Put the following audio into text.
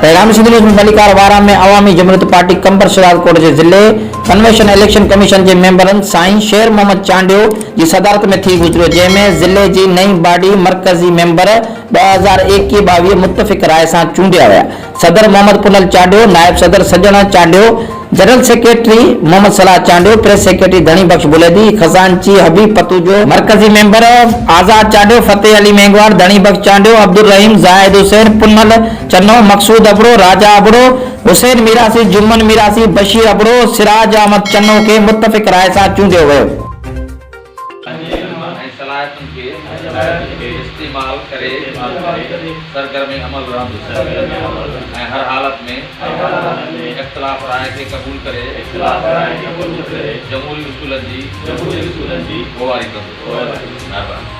پيغام سنڌ نيوز ۾ ڀليڪار وارهه ۾ عوامي جمهوريت پارٽي قمبر شهدادڪوٽ جي ضلعي ڪنويشن اليڪشن ڪميشن جي ميمبرن سائين شير محمد چانڊيو جي صدارت ۾ ٿي گذريو جنهن ۾ ضلعي جي نئين باڊي مرڪزي ميمبر 2021 22 متفق راء سان چونڊيا ويا صدر محمد پنهل چانڊيو، نائب صدر Sajjan Chandio, general secretary Muhammad Salah Chandio, press secretary Dhani Bakhsh Buledi, خزانچي حبيب پتوجو، مرڪزي ميمبر آزاد چانڊيو، فتح علي مينگهواڙ، ڌڻي بخش چانڊيو، عبدالرحيم، زاهد حسين، پنهل چنو، مقصود ابڙو، راجا ابڙو، حسين ميراسي، جمن ميراسي، بشير ابڙو، سراج احمد چنو کي متفق راء سان چونڊيو ويو. پنهنجي علم ۽ صلاحيتن کي استعمال ڪري سرگرم عمل رهندس ۽ هر حالت ۾ اختلاف راء کي قبول ڪري جمهوري اصولن جي پوئواري ڪندس. مهرباني.